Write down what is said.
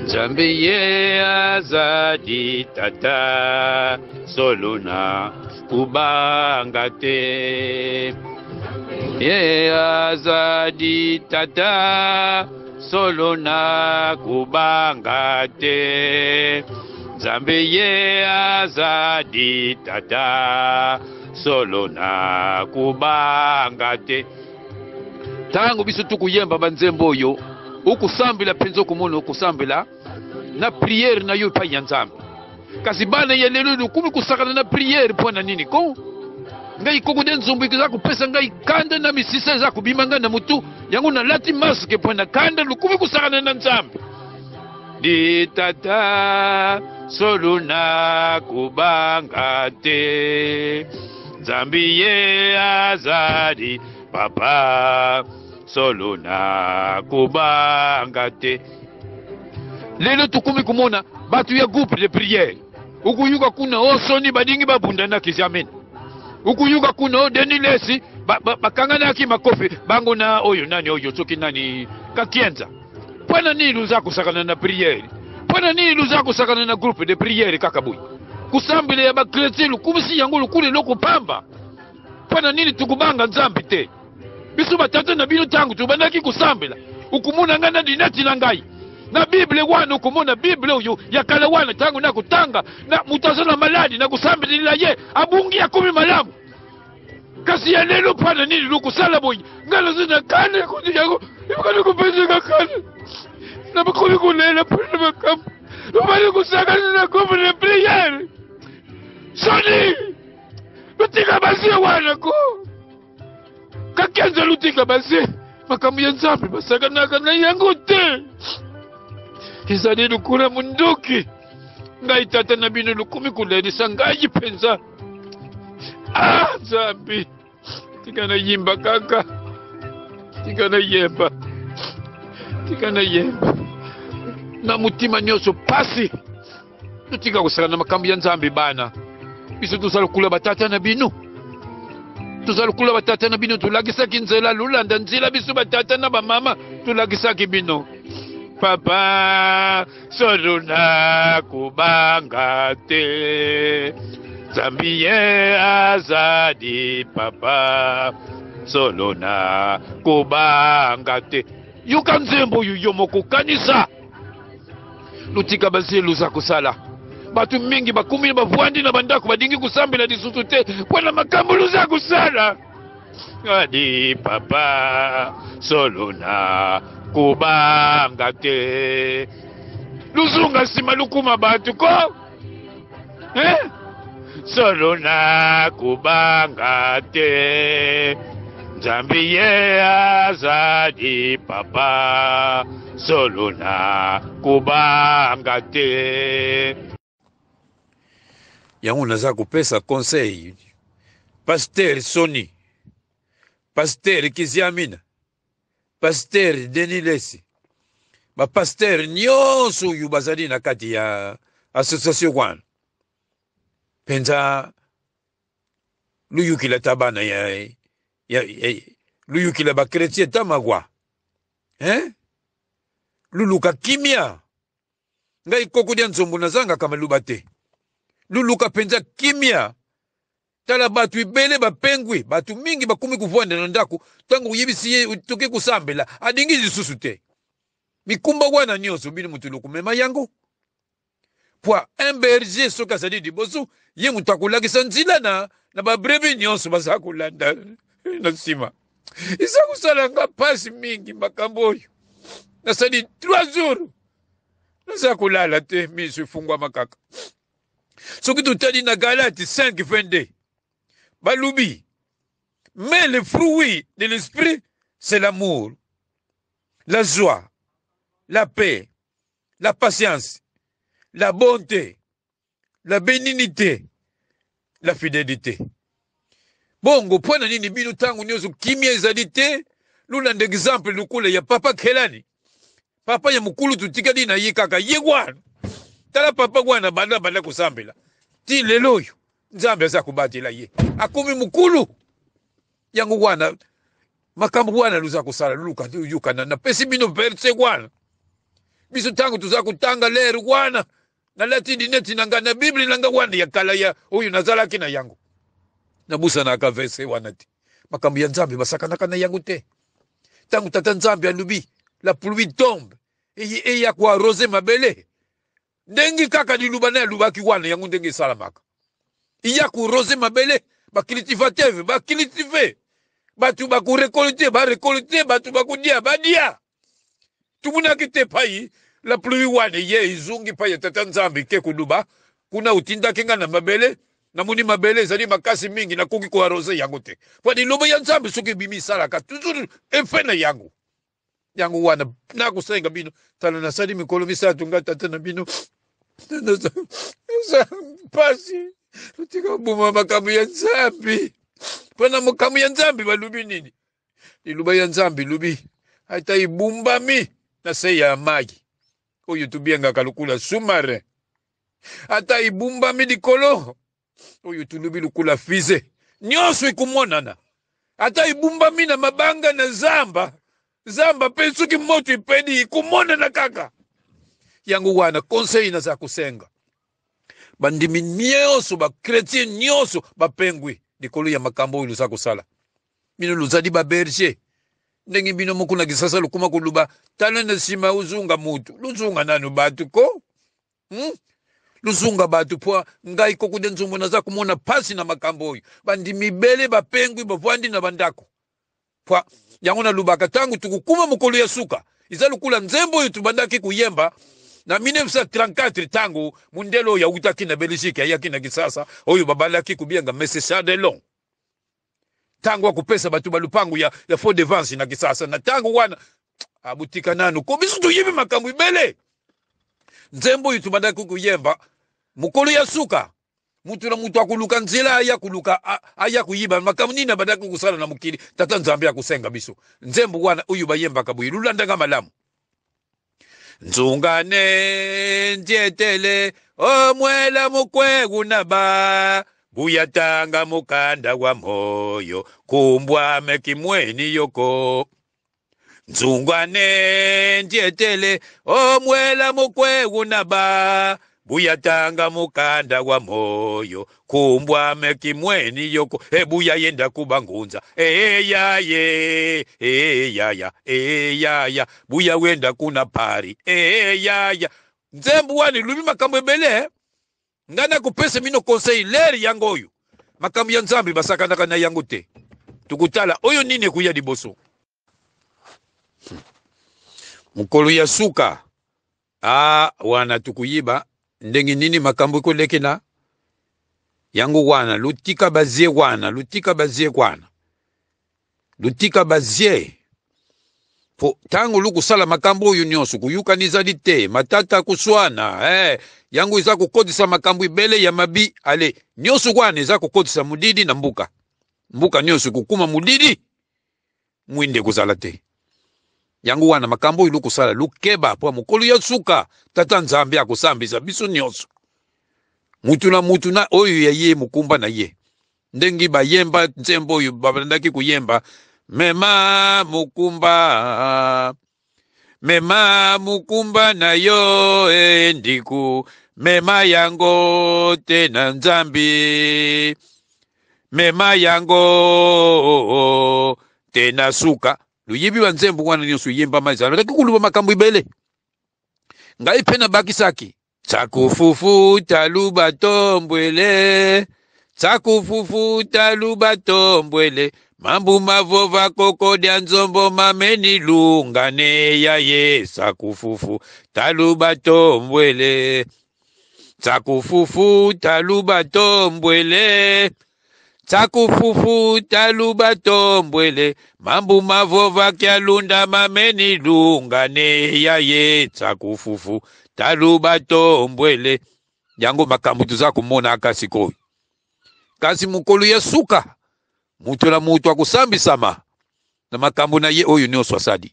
Nzambe ye azali tata solo na kubanga te. Ye azali tata solo na kubanga te. Nzambe ye azali tata solo na kubanga te. Ntango biso tokoyemba banzembo oyo, okosambela mpenza, okomona okosambela na priere na yo epai ya Nzambe. Kasi bana ya lelo lokomi kosakana na priere mpo na nini ko? Ngai koko de nzombo eza kopesa ngai kanda na misisa eza kobima ngai na motu, yango nalati maske mpo na kanda lokomi kosakana na Nzambe. Di tata solo na kobanga te, Nzambe ye azali papa solo na kobanga te. Lelo tokomi komona bato ya groupe de prière, okoyoka kuna o soni balingi babunda na kizamene, okoyoka kuna o Denis Lesi bakanganaki makofi bango na oyo nani oyo soki nani Kakienza. Mpo na nini oza kosakana na priere? Mpo na nini oza kosakana na groupe de priere kaka boye? Kosambela ya bakretien lokumisi yango lokola eloko pamba. Mpo na nini tokobanga Nzambe te? Biso batata na bino ntango tobandaki kosambela, okomona ngai na lineti na ngai na Bible wana, okomona Bible oyo ya kala wana, ntango nakotanga na moto aza na maladi, nakosambelela ye, abungi akomi malamu. Kasi ya lelo mpo na nini lokosala boye? Ngai nazo na kanda kutu yango ebakani kopesaka kanda na bakomi kolela mpo na makambo lobali kosakana na groupe de priere. Soni lotika basi wana ko kakenza lotika basi makambo ya Nzambe basakanaka na yango te, ezali lokola mondoki. Ngai tata na bino lokomi kolelisa ngai mpenza. Ah, Nzambe, tika nayimba kaka, tika nayemba, tika nayemba na motima nyonso pasi. Totika kosala na makambo ya Nzambe bana. Biso toza lokola batata na bino, toza lokola batata na bino, tolakisaki nzela, lolanda nzela biso batata na bamama tolakisaki bino. Papa solo na kobanga te, Nzambe ye azali papa solo na kobanga te. Yoka nzembo oyo yo moko kanisa. Lotika bazelu oza kosala. Bato mingi bakomi bavwandi na bandako, balingi kosambela lisusu te mpo na makambo loza kosala. Adi papa solo na kobanga te, luzunga nsima lukuma bato ko eh? Solo na kobanga te, Nzambe ye azali papa solo na kobanga te. Yango naza kopesa conseil pasteur Soni, pasteur Kiziamina, pasteur Denis Lesi, ba pasteur nyonso oyo bazali na kati ya association wana mpenza, luyukila ta bana ya, ya, ya luyukila ba chrétien ta magwa hein, luluka kimia. Ngai koko dia nzombo nazangaka maluba te, luluka mpenza kimia. Tala bato ebele bapengwi, bato mingi bakomi kovanda na ndako, ntango oyebisi ye toke kosambela alingi lisusu te. Mikumba wana nyonso bino moto lokomema yango. Pwa un berger soki azali liboso, ye moto akolakisa nzila na, na babrebi nyonso baza kolanda na nsima. Eza kosala nga mpasi mingi makambo oyo. Nasali 3 jours naza kolala te, miso efungwama kaka. Soki totali na Galate 5:22 balobi, mais le fruit de l'esprit c'est l'amour, la joie, la paix, la patience, la bonté, la bénignité, la fidélité. Bongo mpo na nini bino ntango nyonso kimia ezali te? Lolanda exemple lokola ya papa Kelani, papa ya mokulu totikali na ye kaka ye wana. Tala papa wana banda banda kosambela ti lelo oyo Nzambe aza kobatela ye, akomi mokulu. Yango wana makambo wana luza kosala luka yokana, napesi bino verse wana. Biso ntango toza kotanga lere wana, nalati lineti na ngai na Biblia na ngai wana ya kala ya oyo nazalaki na yango. Nabusanaka verse wana te. Makambo ya Nzambe basakanaka na yango te. Ntango Tata Nzambe alobi la pluie tombe, eya koarrose mabele, ndenge kaka liloba na ye alobaki wana, yango ndenge esalamaka. Iya korose mabele, bacultivateur bacultive, bato bakorekolte barekolte, bato bakodia badia. Tumunaki te pai la pluie wana ye ezongi pai ya Tata Nzambe ke koloba kuna otindaki ngai na mabele, namoni mabele ezali makasi mingi, nakoki koarose yango te. Po liloba ya Nzambe soki ebimi esalaka toujours effet na yango. Yango wana nakosenga bino, tala nasali mikolo misato ngai tata na bino eza mpasi, tika koboma makambo ya Nzambe. Mpo na makambo ya Nzambe balobi nini? Liloba ya Nzambe elobi ata ebumbami na se ya mai oyo tobengaka lokola sous-marin, ata ebumbami likolo oyo tolobi lokola fize, nyonso ekomonana. Ata ebumbami na mabanga na zamba, zamba mpe soki moto epeli ekomonana kaka. Yango wana conseil naza kosenga bandimi nyonso, bakretien nyonso bapengwi likolo ya makambo oyo loza kosala. Bino lozali ba berger, ndenge bino moko na Kisasa lokoma koloba tala na nsima ozonga motu, lozonga nanu bato ko, Lozonga bato, po ngai Koko Dia Nzombo naza komona pasi na makambo oyo. Bandimi ebele bapengwi bavandi na bandako. Po yango nalobaka ntango tokokuma mokolo ya suka, eza lokola nzembo oyo tobandaki koyemba na 1934 ntango mondele oyo awutaki na Belgique ayaki na Kisasa, oyo babandaki kobenga Monsieur Chadelon, ntango akopesa bato balupango ya faux devance na Kisasa. Na ntango wana abutika nanu ko biso toyebi makambo ebele. Nzembo oyo tobandaki koyemba mokolo ya suka, mutu na mutu akoluka nzela aya koluka, aya koyiba makambo nini abandaki kosala na mokili. Tata Nzambe akosenga biso nzembo wana oyo bayembaka boye, lulandanga malamu. Nzungane njetele omwela mukwegu na ba buyatanga mukanda wa moyo kumbwa mekimweni yoko. Nzungane njetele omwela mukwegu na ba buyatanga mukanda wa moyo kumbwa mekimweni yoko ebuya yenda kubangunza eyaye eyaya eyaya buya wenda kuna pari eyaya. Nzembo wana elobi makambo ebele. Ngai nakopesa bino conseil lere yango oyo makambo ya Nzambe basakanaka na yango te. Tokotala oyo nini ekoya liboso. Mokolo ya suka wana tokoyeba ndenge nini makambo ekolekela. Yango wana lutika bazie wana, lutika bazie wana, lutika bazie po ntango lukosala makambo oyo nyonso koyukana ezali te, matata koswana, yango eza kokotisa makambo ebele ya mabi. Ale nyonso wana eza kokotisa molili na mbuka, mbuka nyonso ekokuma molili, mwinde kozala te. Yango wana makambo oyo lokosala lukeba, po mokolo ya suka Tata Nzambe akosambisa biso nyonso, mutu na mutu na oyo ya ye mokumba na ye. Ndenge bayemba nzembo oyo babandaki koyemba, mema mokumba, mema mokumba na yo endiku, mema yango te na Nzambe, mema yango te na suka. Loyebi ba nzembo wana nyonso yembama ezala ndaki koloba makambo ebele. Ngai mpe nabakisaki tsakufufu taluba tombwele, tsakufufu taluba tombwele, mambu mavova kokodia nzombo mameni lungane ya ye, tsakufufu taluba tombwele, tsakufufu taluba tombwele, tsakufufu taluba tombwele, mambu mavova kyalunda mameni lungane ya ye, tsakufufu taluba tombwele. Yango makambo toza komona aka sikoyo. Kasi mokolo ya suka, moto na moto akosambisama na makambo na ye oyo nyonso asali.